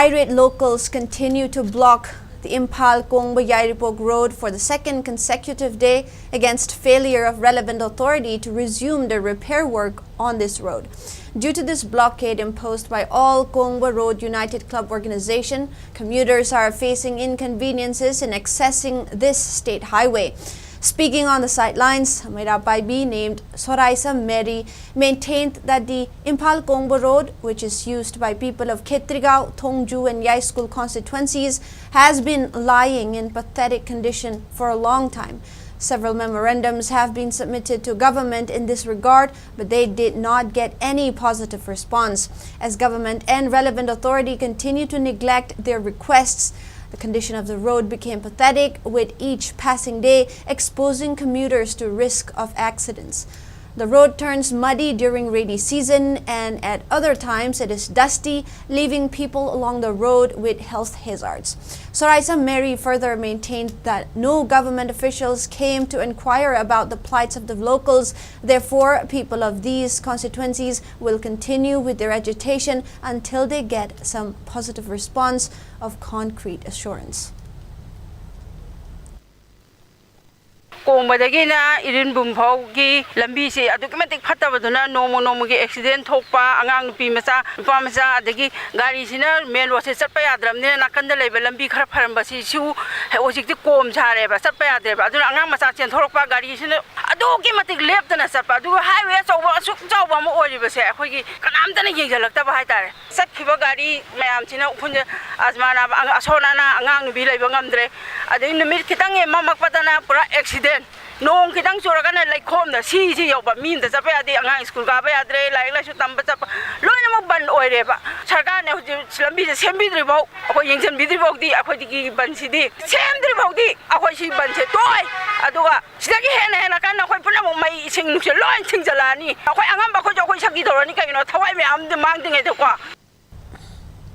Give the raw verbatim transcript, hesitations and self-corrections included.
Irate locals continue to block the Imphal Kongba Yairipok road for the second consecutive day against failure of relevant authority to resume the repair work on this road. Due to this blockade imposed by All Kongba Road United Club organization, commuters are facing inconveniences in accessing this state highway. Speaking on the sidelines, Meira Paibi named Soraisa Mary maintained that the Imphal Kongba Road, which is used by people of Khetrigao, Thongju and Yaiskhul constituencies, has been lying in pathetic condition for a long time. Several memorandums have been submitted to government in this regard, but they did not get any positive response. As government and relevant authority continue to neglect their requests, the condition of the road became pathetic, with each passing day exposing commuters to risk of accidents. The road turns muddy during rainy season, and at other times it is dusty, leaving people along the road with health hazards. Soraisa Mary further maintained that no government officials came to inquire about the plights of the locals. Therefore, people of these constituencies will continue with their agitation until they get some positive response of concrete assurance. ꯀꯣꯡꯕꯗꯒꯤꯅ ꯏꯔꯤꯟꯕꯨꯝ ꯐꯥꯎꯒꯤ ꯂꯝꯕꯤꯁꯤ ꯑꯗꯨꯛꯀꯤ ꯃꯇꯤꯛ ꯐꯠꯇꯕꯗꯨꯅ ꯅꯣꯡꯃ ꯅꯣꯡꯃꯒꯤ accident ꯊꯣꯛꯄ, ꯑꯉꯥꯡ ꯅꯨꯄꯤ ꯃꯆꯥ, ꯅꯨꯄꯥ ꯃꯆꯥ, ꯑꯗꯒꯤ ꯒꯥꯔꯤꯁꯤꯅ ꯃꯦꯟ ꯔꯣꯗꯁꯦ ꯆꯠꯄ ꯌꯥꯗ꯭ꯔꯕꯅꯤꯅ ꯅꯥꯀꯟꯗ ꯂꯩꯕ ꯂꯝꯕꯤ ꯈꯔ ꯐꯔꯝꯕꯁꯤꯁꯨ ꯍꯧꯖꯤꯛꯇꯤ ꯀꯣꯝ ꯁꯥꯔꯦꯕ, ꯆꯠꯄ ꯌꯥꯗ꯭ꯔꯦꯕ꯫ ꯑꯗꯨꯅ ꯑꯉꯥꯡ ꯃꯆꯥ ꯆꯦꯟꯊꯣꯔꯛꯄ ꯒꯥꯔꯤꯁꯤꯅ ꯑꯗꯨꯛꯀꯤ ꯃꯇꯤꯛ ꯂꯦꯞꯇꯅ ꯆꯠꯄ, ꯑꯗꯨꯒ ꯍꯥꯏꯋꯦ ꯑꯆꯧꯕ ꯑꯁꯨꯛ ꯆꯥꯎꯕ ꯑꯃ ꯑꯣꯏꯔꯤꯕꯁꯦ ꯑꯩꯈꯣꯏꯒꯤ ꯀꯅꯥꯝꯇꯅ ꯌꯦꯡꯁꯤꯜꯂꯛꯇꯕ ꯍꯥꯏꯇꯥꯔꯦ꯫ ꯆꯠꯈꯤꯕ ꯒꯥꯔꯤ ꯃꯌꯥꯝꯁꯤꯅ ꯎꯐꯨꯟꯁꯦ, ꯑꯁꯃꯥꯟꯅꯕ ꯑꯁꯣꯟ ꯑꯅꯥ, ꯑꯉꯥꯡ ꯅꯨꯄꯤ ꯂꯩꯕ ꯉꯝꯗ꯭ꯔꯦ꯫ ꯑꯗꯩ ꯅꯨꯃꯤꯠ ꯈꯤꯇꯪ ꯍꯦꯛ ꯃꯝꯃꯛꯄꯗꯅ ꯄꯨꯔꯥ ꯑꯦꯛꯁꯤꯗꯦꯟ꯫ ꯅꯣꯡ ꯈꯤꯇꯪ ꯆꯨꯔꯒꯅ ꯂꯩꯈꯣꯝꯗ ꯁꯤꯁꯤ ꯌꯧꯕ, ꯃꯤ ꯑꯝꯇ ꯆꯠꯄ ꯌꯥꯗꯦ, ꯑꯉꯥꯡ ꯁ꯭ꯀꯨꯜ ꯀꯥꯕ ꯌꯥꯗ꯭ꯔꯦ, ꯂꯥꯏꯔꯤꯛ ꯂꯥꯏꯁꯨ ꯇꯝꯕ ꯆꯠꯄ ꯂꯣꯏꯅꯃꯛ ꯕꯟ ꯑꯣꯏꯔꯦꯕ꯫ ꯁꯔꯀꯥꯔꯅ ꯍꯧꯖꯤꯛ ꯂꯝꯕꯤꯁꯦ ꯁꯦꯝꯕꯤꯗ꯭ꯔꯤꯐꯥꯎ, ꯑꯩꯈꯣꯏ ꯌꯦꯡꯁꯤꯟꯕꯤꯗ꯭ꯔꯤꯐꯥꯎꯗꯤ ꯑꯩꯈꯣꯏꯗꯒꯤ ꯕꯟꯁꯤꯗꯤ ꯁꯦꯝꯗ꯭ꯔꯤꯐꯥꯎꯗꯤ ꯑꯩꯈꯣꯏ ꯁꯤ ꯕꯟꯁꯦ ꯇꯣꯛꯑꯣꯏ꯫ ꯑꯗꯨꯒ ꯁꯤꯗꯒꯤ ꯍꯦꯟꯅ ꯍꯦꯟꯅ ꯀꯟꯅ ꯑꯩꯈꯣꯏ ꯄꯨꯝꯅꯃꯛ ꯃꯩ ꯏꯁꯤꯡ ꯅꯨꯡꯁꯤꯠ ꯂꯣꯏ ꯊꯤꯡꯖꯤꯜꯂꯛꯑꯅꯤ꯫ ꯑꯩꯈꯣꯏ ꯑꯉꯝꯕ ꯑꯩꯈꯣꯏꯁꯨ ꯑꯩꯈꯣꯏ ꯁꯛꯇꯤ ꯇꯧꯔꯅꯤ꯫ ꯀꯩꯒꯤꯅꯣ ꯊꯋꯥꯏ ꯃꯌꯥꯝꯗꯤ ꯃꯥꯡꯗ꯭ꯔꯤꯉꯩꯗꯀꯣ꯫